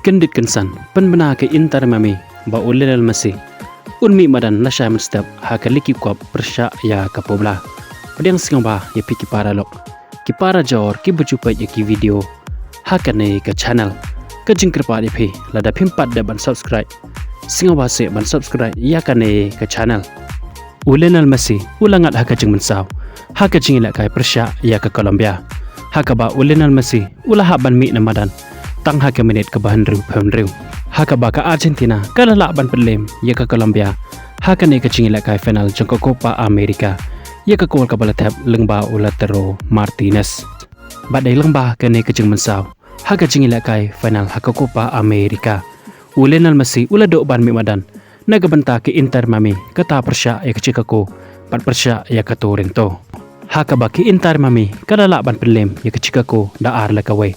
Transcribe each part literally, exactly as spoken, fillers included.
Kyndit kynsan pynbna ka Inter Miami ba u Lionel Messi un mih madan lashai mynstep ha ka League Cup pyrshah ïa ka Puebla. Pdiang sngewbha ïa phi ki paralok, ki para jor kiba ju peit ïa ki video ha kane ka channel. Ka jingkyrpad ïa phi, lada phim pat dep ban subscribe, sngewbha seh ban subscribe ïa kane ka channel. U Lionel Messi u la ngat ha ka jingmynsaw ha ka jingïalehkai pyrshah ïa ka Colombia, ha kaba u Lionel Messi u la hap ban mih na madan tang ha ka minit kaba hynriew phew hynriew, ha kaba ka Argentina ka la lah ban pynlem ïa ka Colombia ha kane ka jingïalehkai final jong ka Copa America ïa ka kol kaba la thep lyngba u Lautaro Martinez. Bad dei lyngba kane ka jingmynsaw ha ka jingïalehkai final ha ka Copa America, u Lionel Messi u la duh ban mih madan na ka bynta ka Inter Miami kata pyrshah ïa ka Chicago bad pyrshah ïa ka Toronto, ha kaba ka Inter Miami ka la lah ban pynlem ïa ka Chicago da ar la kawei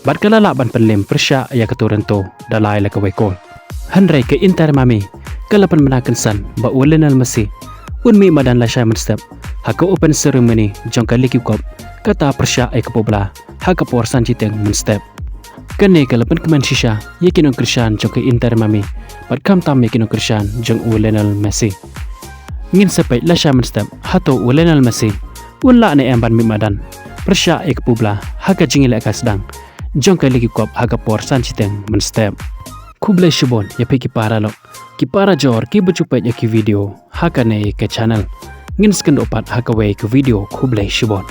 bad ka la lah ban pynlem pyrshah ïa ka Toronto da lai la kawei kol. Hynrei ka Inter Miami ka la pynbna kynsan ba u Lionel Messi un mih madan lashai mynstep ha ka open ceremony jong ka League Cup kata pyrshah ïa ka Puebla ha ka por san shiteng mynstep. Kane ka la pynkmen shisha ïa ki nongkyrshan jong ka Inter Miami bad khamtam ïa ki nongkyrshan jong u Lionel Messi. Ngin sa peit lashai mynstep hato u Lionel Messi un lah ne em ban mih madan pyrshah ïa ka Puebla ha ka jingïalehkai sdang jong ka League Cup ha ka por san shiteng mynstep. Khublei shibun ïa phi ki paralok, ki para jor kiba ju peit ïa ki video ha kane ka channel. Ngin sa ïakynduh pat ha kawei ka video. Khublei shibun.